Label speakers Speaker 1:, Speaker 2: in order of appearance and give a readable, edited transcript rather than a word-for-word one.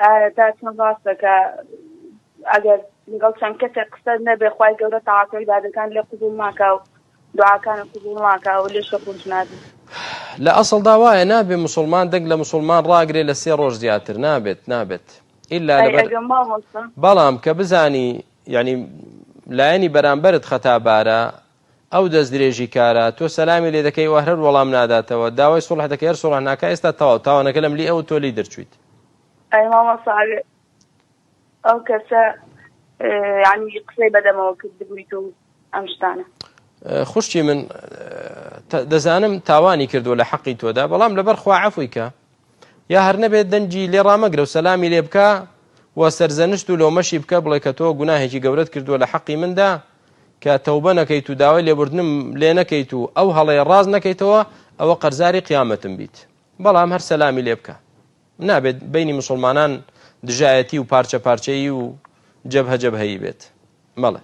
Speaker 1: ئایا تا چەند ڕاستە کە ئەگەر لەگەڵ چەند کەسێک قسە نەبێ خوای گەورە تاعەت و عیبادەکان لێ قبوڵ ناکا و دوعاکانت قبوڵ ناکا و لێش خۆش نابێ؟
Speaker 2: لە ئەسڵدا وایە نابێ موسڵمان دەنگ لە موسڵمان ڕاگرێ لە سێ ڕۆژ زیاتر نابێت نابێت ئیلا
Speaker 1: ئەی
Speaker 2: لەبەر
Speaker 1: ئەگەر مامۆستا
Speaker 2: بەڵام کە بزانی یعنی لایەنی بەرامبەرت خەتابارە ئەو دەست درێژی کارە تۆ سەلامی لێ دەکەی و هەر وەڵام ناداتەوە داوای سوڵح دەکەی هەر سوڵح ناکا ئێستا تەواو تاوانەکە لە ملی ئەو تۆ لێی دەرچوویت.
Speaker 1: ئەی مامۆستا ئەگەر ئەو کەسە یعنی قسەی بەدەمەوە کردبوویت و ئەم شتانە.
Speaker 2: خوشکی من دەزانم تاوانی کردووە لە حەقی تۆدا بەڵام لەبەر خوا عەفوی کە یا هەر نەبێت دەنگی لێ ڕامەگرە و سەلامی لێ بکە و سەرزەنشت و لۆمەشی بکە بڵێ کە تۆ گوناهێکی گەورەت کردووە لە حەقی مندا کە تەوبە نەکەیت و داوای لێبوردنم لێ نەکەیت و ئەو هەڵەیە ڕاست نەکەیتەوە ئەوە قەرزاری قیامەتم بیت بەڵام هەر سەلامی لێ بکە نابێت بینی مسلمانان دژایەتی و پارچە پارچەیی و جەبهە جەبهەیی بێت بەڵێ.